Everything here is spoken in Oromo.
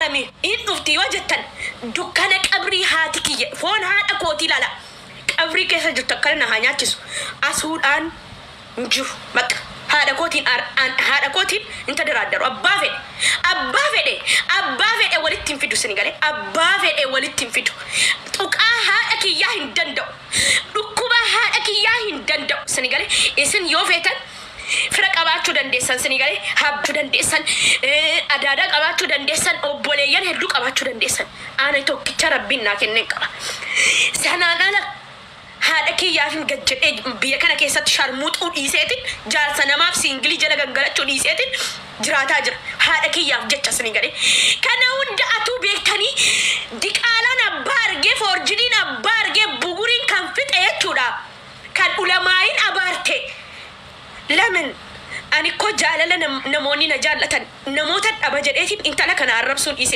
Alami hin dhufti yoo jettan, dukkana qabrii haati kiyya foon haadha kootii ilaala qabrii keessa jirtu akkana na haa nyaachisu, asuudhaan hin jiru. Bakka haadha kootiin haadha kootiin hin tadaraaddaru. Abbaa fedhe, abbaa fedhe, abbaa fedhe walitti hin fidu. Sini galee, abbaa fedhe walitti hin fidu. Tuqaa haadha kiyyaa hin danda'u, dhukkuba haadha kiyyaa hin danda'u. Sini galee, isin yoo feetan fira qabaachuu dandeessan, sini galee, habbachuu dandeessan, adaadaa qabaachuu dandeessan, obboleeyyan hedduu qabaachuu dandeessan. Ana tokkicha Rabbiin naa kenneen qaba. Sanaan ala haadha kiyyaafin gad jedhee biyya kana keessatti sharmuuxuu dhiiseetiin, jaarsa namaaf single jala gangalachuu dhiiseetiin jiraataa jira haadha kiyyaaf jecha. Sini galee, kana hunda atuu beektanii, diqaalaan abbaa argee, foorjidiin abbaa argee, buguriin kan fixe jechuudha, kan ulamaayin abaarte. Lamin ani ko jaalala namoonni na jaallatan namoota dhaba jedheetiin intala kana arrabsuu dhiise.